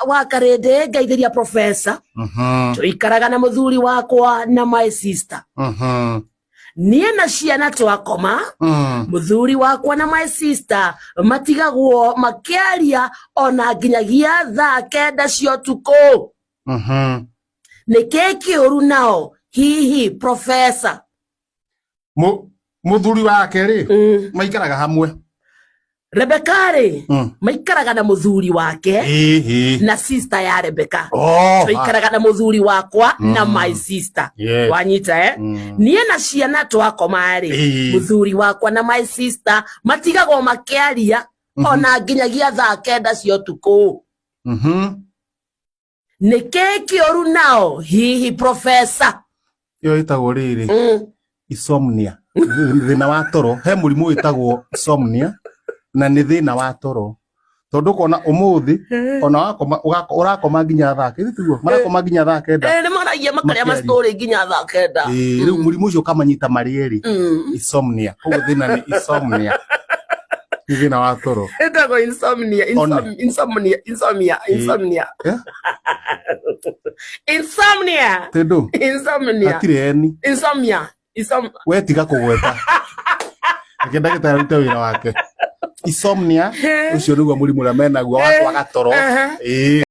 wa Karĩndĩ, ngeithĩria professor. Tũikaraga na mũthuri wakwa na my sister. Niĩ na ciana twakoma, mũthuri wakwa na my sister matigagwo makĩaria ona nginyagia thaa 9 cia ũtukũ. Nĩ kĩĩ kĩũru nao hihi, professor? Muthuri wake rĩ, maikaraga hamwe? Rebeka rĩ, maikaraga na mũthuri wake na sister ya Rebeka. Oh, Tũikaraga na mũthuri wakwa na my sister. Wanyita, eh? Mm. Niĩ na ciana twakoma rĩ, mũthuri wakwa na my sister matigagwo makĩaria ona nginyagia thaa 9 cia ũtukũ. Nĩ kĩĩ kĩũru nao hihi, professor? Ĩyo ĩtagwo rĩrĩ, insomnia, thĩna wa toro. He mũrimũ wĩtagwo insomnia na nĩ thĩna wa toro, tondũ ũkona ũmũthĩ ona wakoma ũrakoma nginya thaa kenda, tiguo marakoma nginya thaa 9? Eh, nĩ maragia makarĩa Makĩaria. mastori nginya thaa 9. Ĩĩ, rĩu mũrimũ ũcio ũkamanyita marĩ erĩ, insomnia. Koguo thĩna nĩ insomnia, nĩ thĩna wa toro. Ĩtagwo insomnia. Insomnia, insomnia, insomnia. Eh? Insomnia. Tondũ Insomnia. Hatirĩ eni. Insomnia. We tiga kũgweta, reke ndagĩtarĩ arute wĩra wake. Insomnia, ũcio nĩguo mũrimũ ũrĩa menaguo wa kwaga toro. Ĩĩ.